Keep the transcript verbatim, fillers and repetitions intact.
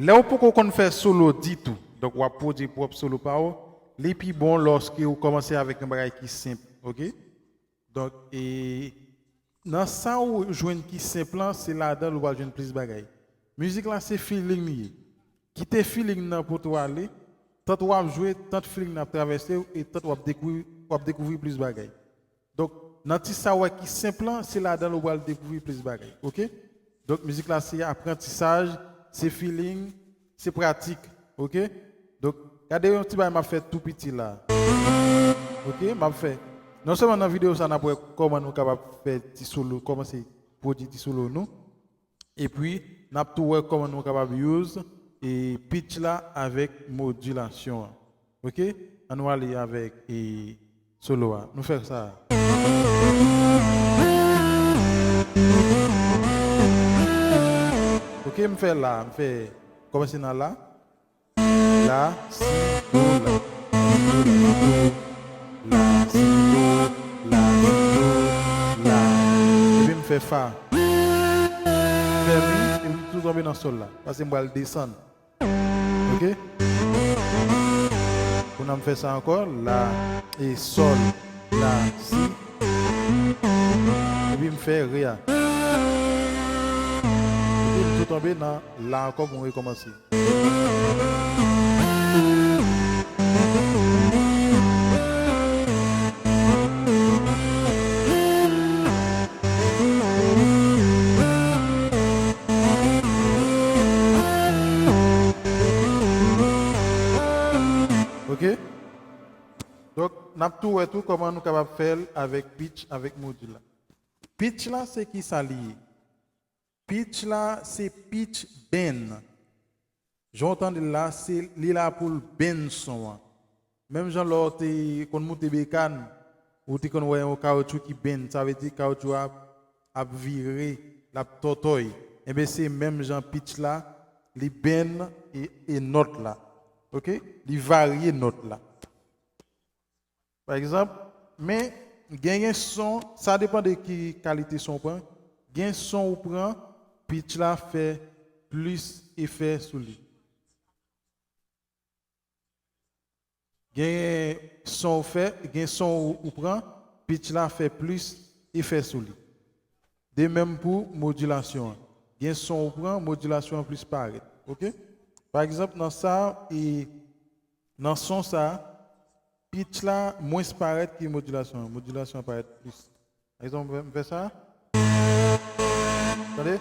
Lè w poko konn fè solo ditou, donk w ap pwodui pwòp solo pa w, li pi bon lòske w kòmanse avèk yon bagay ki senp, oke? Donk, e, nan sa w jwenn ki senp lan, se ladan l ou pral jwenn plis bagay. Mizik la se feeling li ye. Kite feeling nan pote w ale, tant w ap jwe, tant feeling nan ap travèse w e tant w ap dekouvri, w ap dekouvri plis bagay. Donk, nan ti sa w wè ki senp lan, se ladan l ou pral dekouvri plis bagay, oke? Donk, mizik la se aprantisaj, se feeling, se pratik, oke? Donk, gade yon ti bagay m ap fè tou piti la. Oke, m ap fè. Non sèlman nan videyo sa, n ap wè kòman nou kapab fè ti solo, kòmanse pwodui ti solo nou. Epi, n ap tou wè kòman nou kapab use e pitch la avèk modilasyon an. Oke? An nou ale avèk e solo a. Nou fè sa. Oke, m fè la, m fè kòmanse nan la. La, si, do, la. Si, do, la, si, do, la, si, do, la. Epi m fè fa. Fè mi, epi m tou tonbe nan sòl la. Paske m pral desann. Oke? Kounye a m fè sa ankò. La, e sòl, la, si. Epi m fè re a. Epi m tou tonbe nan la ankò pou m rekòmanse. Oke? Donk, n ap tou wè tou kòman nou kapab fè l avèk pitch, avèk modil la. Pitch la, se ki sa li ye? Pitch la, se pitch bend. Jan w tande l la, se li la pou l bend son an. Menm jan lè w te konn moute bekàn, ou te konn wè yon kawotchou ki bend, sa vle di kawotchou a ap vire, l ap tòtòy. Enben, se menm jan pitch la, li bend e, e nòt la. Oke? Li varye nòt la. Pa egzanp, men genyen son, sa depann de ki kalite son w pran, gen son ou pran, pitch la fè plis efè sou li. Gen son ou fè, gen son ou, ou pran, pitch la fè plis efè sou li. De menm pou modilasyon an. Gen son ou pran, modilasyon an plis parèt. Oke? Pa egzanp, nan sa, e, nan son sa, pitch la mwens parèt ke modilasyon an. Modilasyon an parèt plis. Pa egzanp, m fè sa. Tande?